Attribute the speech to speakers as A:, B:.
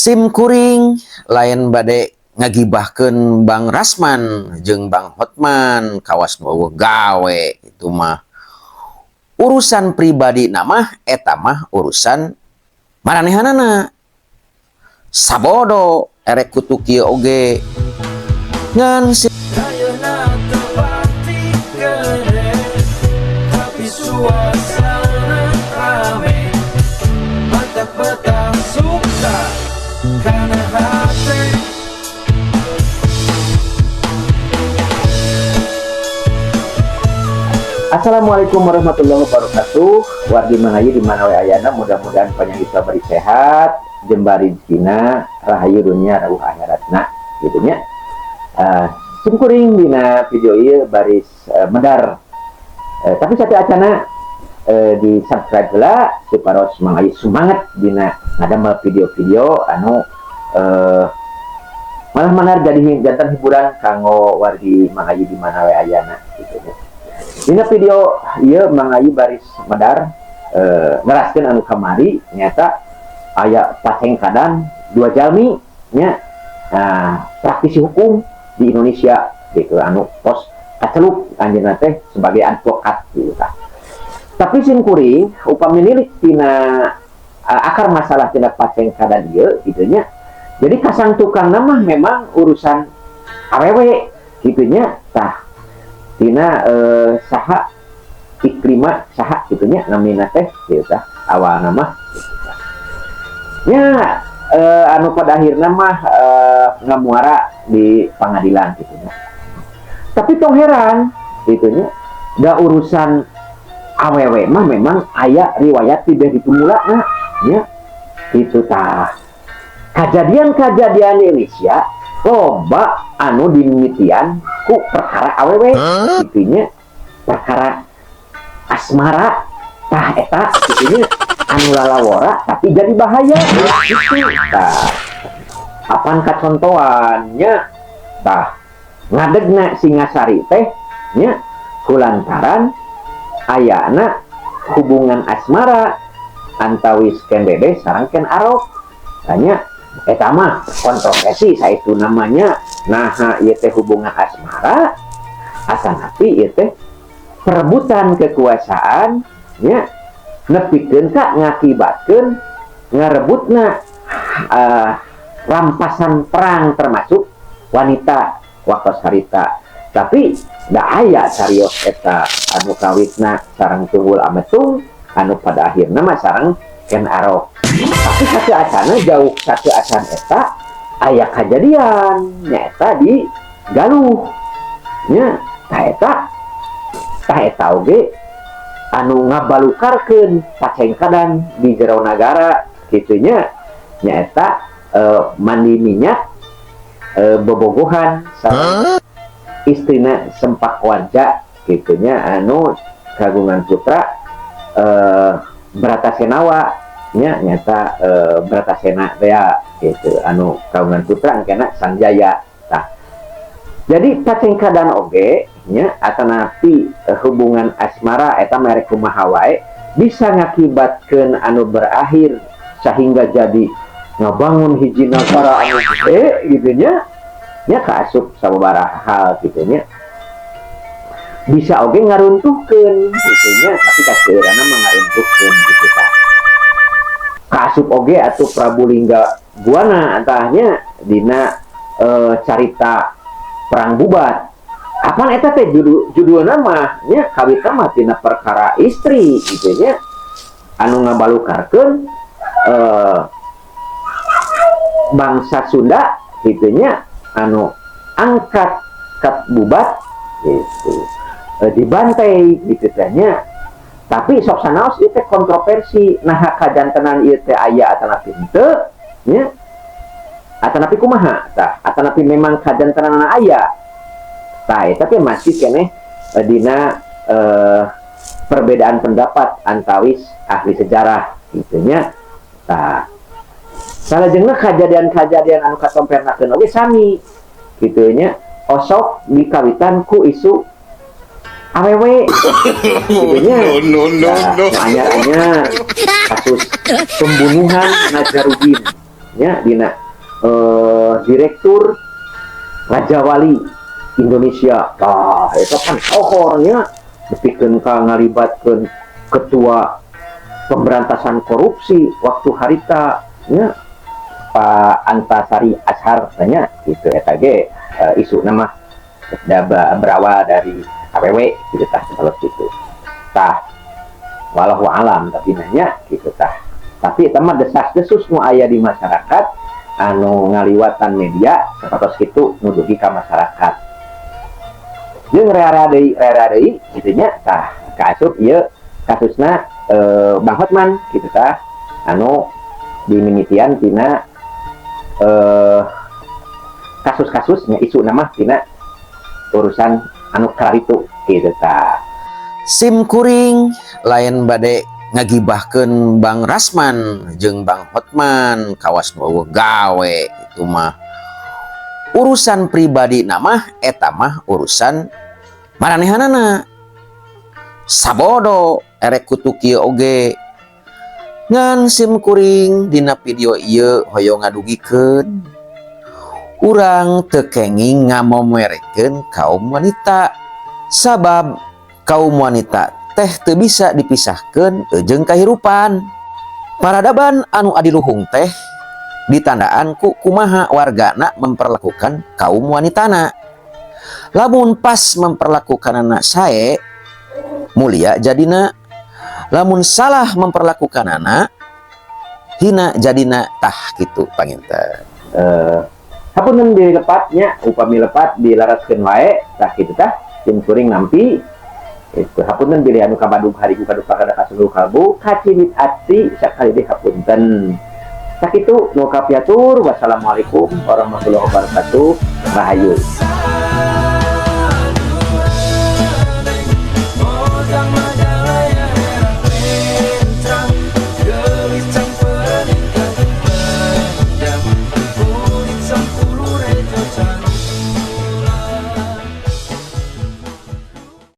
A: Sim kuring lain bade ngagibahkeun Bang Rasman jeung Bang Hotman, kawas nu euweuh gawe. Itu mah urusan pribadi, nama eta mah urusan maranehanana, sabodo erek kutu kieu oge ngan si
B: Ayeuna teu pati gede, tapi suasana rame. Matak betah suka kana hate.
C: Assalamualaikum warahmatullahi wabarakatuh. Wargi Mangayu di mana we ayana, mudah-mudahan panjang kita beri sehat, jembar rezekina, rahayu dunia rawuh akhiratna gitu nya. Sim kuring dina video ieu baris medar. Tapi sateuacana di subscribe heula supados Mangayu semangat dina ngadamel video-video anu malah manar jadi janten hiburan kanggo wargi Mangayu di mana we ayana gitu nya. Dina video ieu Mangayu baris medar neraskeun anu kamari, nyata aya pacengkadan dua jalmi nya, nah, praktisi hukum di Indonesia gitu anu tos kacelup anjeunna teh sebagai advokat gitu tah. Tapi sim kuring upami nilik tina akar masalah tina pacengkadan ieu gitu nya. Jadi kasang tukang mah memang urusan awewe gitu nya tah. Tina saha Ikrima saha gitu nya namina teh gitu tah awalna mah gitu tah. Nya anu pada akhirna mah ngamuara di pengadilan gitu nya. Tapi tong heran gitu nya, da urusan awewe mah memang aya riwayat tidak ditumulana nya gitu tah. Kejadian-kejadian di Indonesia loba anu dimimitian ku perkara awewe gitu nya, perkara asmara tah eta gitu nya anu lalawora tapi jadi bahaya gitu tah. Apan kacontohannya tah, ngadegna Singasari teh nya kulantaran ayana hubungan asmara antawis Ken Dede sareng Ken Arok. Tanya eta mah kontroversi saetu namanya, naha ieu teh hubungan asmara asanapi ieu teh perebutan kekuasaan nya nepikeun ka ngakibatkeun ngarebutna rampasan perang termasuk wanita waktu harita. Tapi da aya carios eta anu kawitna sareng Tunggul Ametung anu pada akhirna mah sareng Ken Arok. Tapi sateuacana jauh sateuacan eta aya kajadian nyaeta di Galuh nya tah eta, tah eta oge anu ngabalukarkeun pacengkadan di jero nagara kitu nya, nyaeta mandi minyak bobogohan sareng istrina Sempak Warja kitu nya anu kagungan putra Bratasenawa nya, nyata Bratasena teh gitu anu kagungan putra engkena Sanjaya tah. Jadi pacengkadan oge nya atanapi hubungan asmara eta merek kumaha wae bisa ngakibatkeun anu berakhir sehingga jadi ngabangun hiji nagara anu gede gitu nya, nya kaasup sababaraha hal gitu nya, bisa oge ngaruntuhkeun gitu nya, tapi kaseueuranna mah ngaruntuhkeun gitu tah. Kaasup oge atuh Prabu Lingga Buana antahnya dina carita perang Bubat. Apan eta teh judulna mah nya kawitna mah tina perkara istri gitu nya anu ngabalukarkeun bangsa Sunda gitu nya anu angkat kat Bubat gitu dibantai gitu teh nya. Tapi sok sanaos ieu teh kontroversi, naha kajantenan ieu teh aya atanapi henteu nya, atanapi kumaha tah, atanapi memang kajantenanna aya tah. Eta teh masih keneh dina perbedaan pendapat antawis ahli sejarah gitu nya tah. Salajengna kajadian-kajadian anu katompernakeun oge sami gitu nya, osok dikawitan ku isu awewe gitu nya.
D: No, no, no,
C: Nah,
D: no.
C: nu anyar-anyar kasus pembunuhan Nazaruddin. nya dina direktur Rajawali Indonesia. Tah, eta kan sohornya nepikeun ka ngalibatkeun ketua pemberantasan korupsi waktu harita nya, Pak Antasari Azhar nya gitu. Eta ge isu nama berawal dari AWW gitu tah, kalau gitu tah. Wallahu alam, tapi nanya gitu tah. Tapi eta mah desas-desus nu aya di masyarakat anu ngaliwatan media sapertos kitu, nu dugi ka masyarakat jeung rea-rea deui, rea-rea deui gitu nya. Tah, kaasup ieu kasusna Bang Hotman gitu tah, anu dimimitian tina kasus-kasusnya, isu nama tina urusan anu itu gitu tah.
A: Sim kuring lain bade ngagibahkeun Bang Rasman jeung Bang Hotman kawas nu euweuh gawe, itu mah urusan pribadi nama, eta mah urusan maranehanana. Sabodo erek kutu kieu oge. Ngan sim kuring dina video ieu hoyong ngadugikeun urang teu kenging ngamomerekeun kaum wanita, sabab kaum wanita teh teu bisa dipisahkeun jeung kahirupan. Peradaban anu adiluhung teh ditandaan ku kumaha wargana memperlakukan kaum wanitana. Lamun pas memperlakukanana sae, mulia jadina. Lamun salah memperlakukanana, hina jadina. Tah, kitu panginten.
C: Hapunten bilih lepatnya, upami lepat dilaraskeun wae tah kitu tah. Sim kuring nampi itu, hapunten bilih anu kabadug harigu, kaduka kada kasuluh kalbu, kacimit ati, sakali deui hapunten. Sakitu nu kapiatur. Wassalamualaikum warahmatullahi wabarakatuh. Rahayu.